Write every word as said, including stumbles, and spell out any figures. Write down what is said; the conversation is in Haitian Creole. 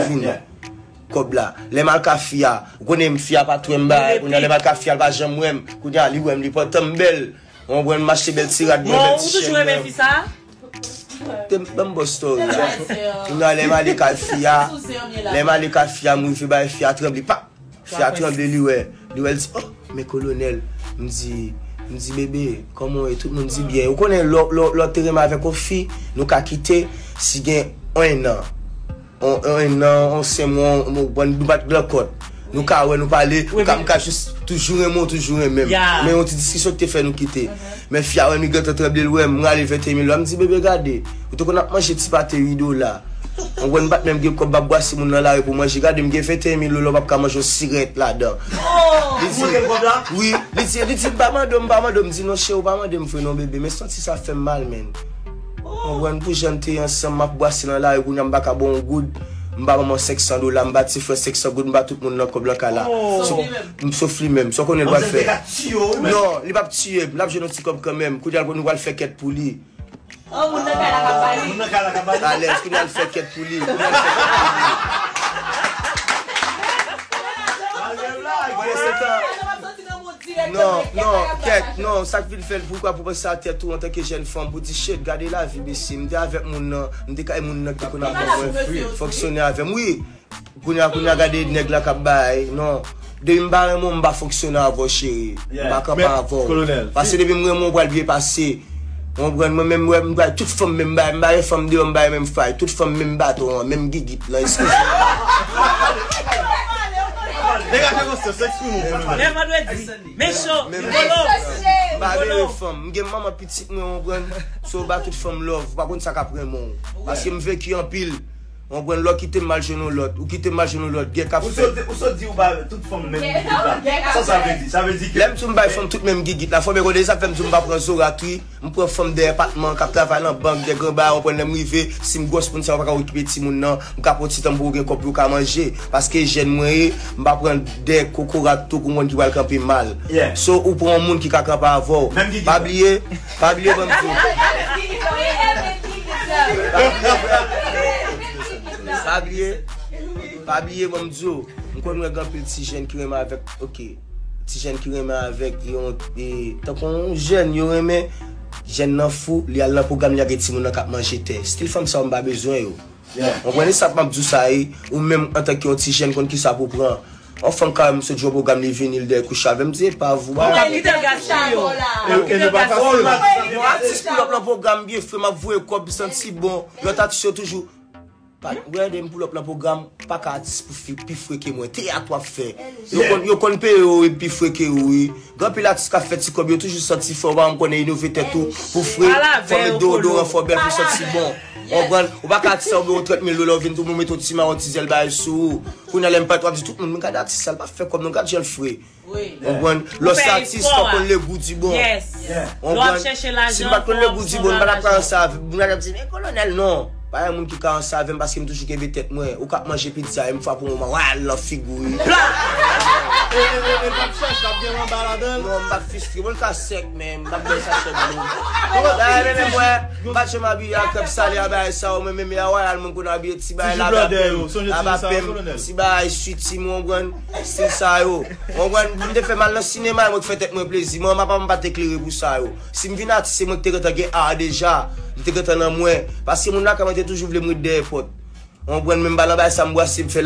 vin kòb la. Lè m al ka fi a, ou konnen fi a pa t wè m bagay, kounye a lè m al ka fi a, l pa janm wè m. Kounye a li wè m, li pantan m bèl. Ou konprann, m achte bèl ti rad mwen, bèl ti chèn mwen. Te m, ban m bon story a. Kounye a lè m ale kay fi a, lè m ale kay fi a, m rive bay fi a tranble, pap! Fi a tranble, li wè, li wè, li di, oh, men kolonèl. M di, m di, bebe, kòman w ye? Tout moun di byen. Ou konnen, lè, lè, lè w te renmen avèk yon fi, nou ka kite, si gen ennan. On, on, on, on sen mwen, on, on, bon, nou bat glankòt. Nou ka wè, nou pale, nou ka, m ka jis toujou renmen w, toujou renmen m. Men yon ti diskisyon ki te fè nou kite. Men fi a wè m, li gentan tranble, l wè m, m rale venteyen mil dola. M di, bebe, gade, ou te konn ap manje ti pate uit dola. Ou konprann, m pa t menm gen kòb, m ap brase moun nan lari pou manje. Gade, m gen venteyen mil dola, w p ap ka manje yon sirèt ladan. Li di, wi, li di, li di, m pa mande w, m pa mande w. M di, non, cheri, w pa mande m vre non, bebe. Men santi sa fè m mal, menn. Konprann, pou jan n te ansanm, m ap brase nan lari, kounye a m pa ka ba w yon goud, m ba manman senk san dola, m ba ti frè senk san goud, m ba tout moun nan kòb nan kay la. Sof, sof li menm, sa w konnen l pral fè? Non, li p ap tiye m, l ap jwenn yon ti kòb kanmenm. Kounye a nou pral fè kèt pou li. Oh, moun nan kay la k ap ba li. Moun nan kay la k ap ba li. Alèz, kounye a l fè kèt pou li. Kounye a l fè kèt pou li. Malgre blag. Pandan se tan, non, non, kèt, non, sa k vin fè l, poukwa pou panse a tèt ou antanke jèn fanm, pou di, shit, gade lavi, mesye, m te avèk moun nan, m te kay moun nan ki te konn ap ban mwen, fonksyone avè m, wi. Kounye a, kounye a, gade nèg la k ap bay, non. Depi m pa renmen w, m pa fonksyone avè w, cheri. M pa kanpe avè w. Paske depi m renmen w, ou pral byen pase. Ou konprann? Mwen menm, mwen, m bay tout fanm menm bagay, m bay fanm deyò, m bay menm fay, tout fanm menm baton an, menm gigit lan, eskize. Degaje konsyans, eksprime w, kolonèl. Lè vandredi, men cho, rigolo. M pa rele fanm, m gen manman pitit mwen, ou konprann? So, ba tout fanm love, ou pa konn sa k ap renmen w. Paske m venki anpil. Ou konprann, lè w kite m, m al jwenn yon lòt. Ou kite m, m al jwenn yon lòt. Gè k ap fèt. Ou sot di ou ba tout fanm menm gigit la. Sa sa vle di? Sa vle di ke lè m di w m bay fanm tout menm gigit la, fò byen konnen sa fè m di w m pa pran zorat, wi. M pran fanm dèyè patman k ap travay nan bank, dèyè gran bagay, ou konprann, lè m rive, si m gwòs moun sa yo pa ka okipe timoun nan, m ka pran ti tan pou yo gen kòb pou yo ka manje. Paske jèn mwen ye, m pa pran dèyè kokorat tou pou moun ki pral kanpe mal. So, ou pran yon moun ki ka kanpe avè w. Pa bliye, pa bliye, ban m di w. Pa bliye, pa bliye, ban m di w. M konn wè gen anpil ti jèn ki renmen avèk, oke, ti jèn ki renmen avèk yon, e, tankou yon jèn, yo renmen, jèn nan fou, li al nan pwogram, li lage timoun nan k ap manje tè. Stil fanm sa yo, m pa bezwen yo. Ou konprann, e sa m ap di w sa, e, ou menm antanke yon ti jèn, konn kisa pou pran. Yon fanm ka wè m sot jwe yon pwogram, li vini, li dèyè kouche avè m, m di, epa, vou, ba. Ou kite l gaspiye yo. Ou kite l gaspiye yo. Yon atis pull up nan pwogram, byen fre, m ap voye kòb, santi bon. Lòt atis yo toujou. Pa, brother, m pull up nan pwogram, pa ka atis pou fi, pi fre ke mwen. Teyat w ap fè. Yo konn, yo konn peye w, wi, pi fre ke ou, wi. Gen anpil atis k ap fè ti kòb, yo toujou santi fò, ou pa janm konnen inove tèt ou pou fre. Fò met deodoran, fò bèl pou santi bon. Ou konprann? Ou pa ka atis sa, ou gen yon trant mil dola, ou vin tou, ou met yon ti mawon, ti zèl bagay sou ou. Kounye a, lè m parèt, w ap di tout moun, men gade atis sa, l pa fè kòb, non, gad jan l fre. Ou konprann? Lè w se atis, fò w konn le gou di bon. Ou konprann? Si m pa t konn le gou di bon, m pa t ap ka ansanm avè w. Moun ap di, men kolonèl, non. Pa gen moun ki ka ansanm avè m paske m toujou kenbe tèt mwen. Ou k ap manje pizza, e m frape w, mwen, wa, l nan figi w, wi. E, e, e, e, l p ap chèch, l ap gen manba ladan l. Non, m p ap fistre. Bon, l ka sèk, men m p ap bay sachè dlo. Dayè, menm mwen, m pa t janm abiye a krèp sale a bagay sa yo, mwen, men, men a wayal, mwen konn abiye ti bagay la, lapèm, ti bagay switi, mwen, ou konprann? Stil sa yo. Ou konprann? M te fè m al nan sinema, e mwen k fè tèt mwen plezi. Mwen, manman pa m pa te klere pou sa yo. Si m vin atis, se mwen ki te gentan gen art deja. Li te gentan nan mwen. Paske moun lakay mwen te toujou vle m ret dèyè pòt. Ou konprann? Men m pa nan bagay sa, m brase, m fè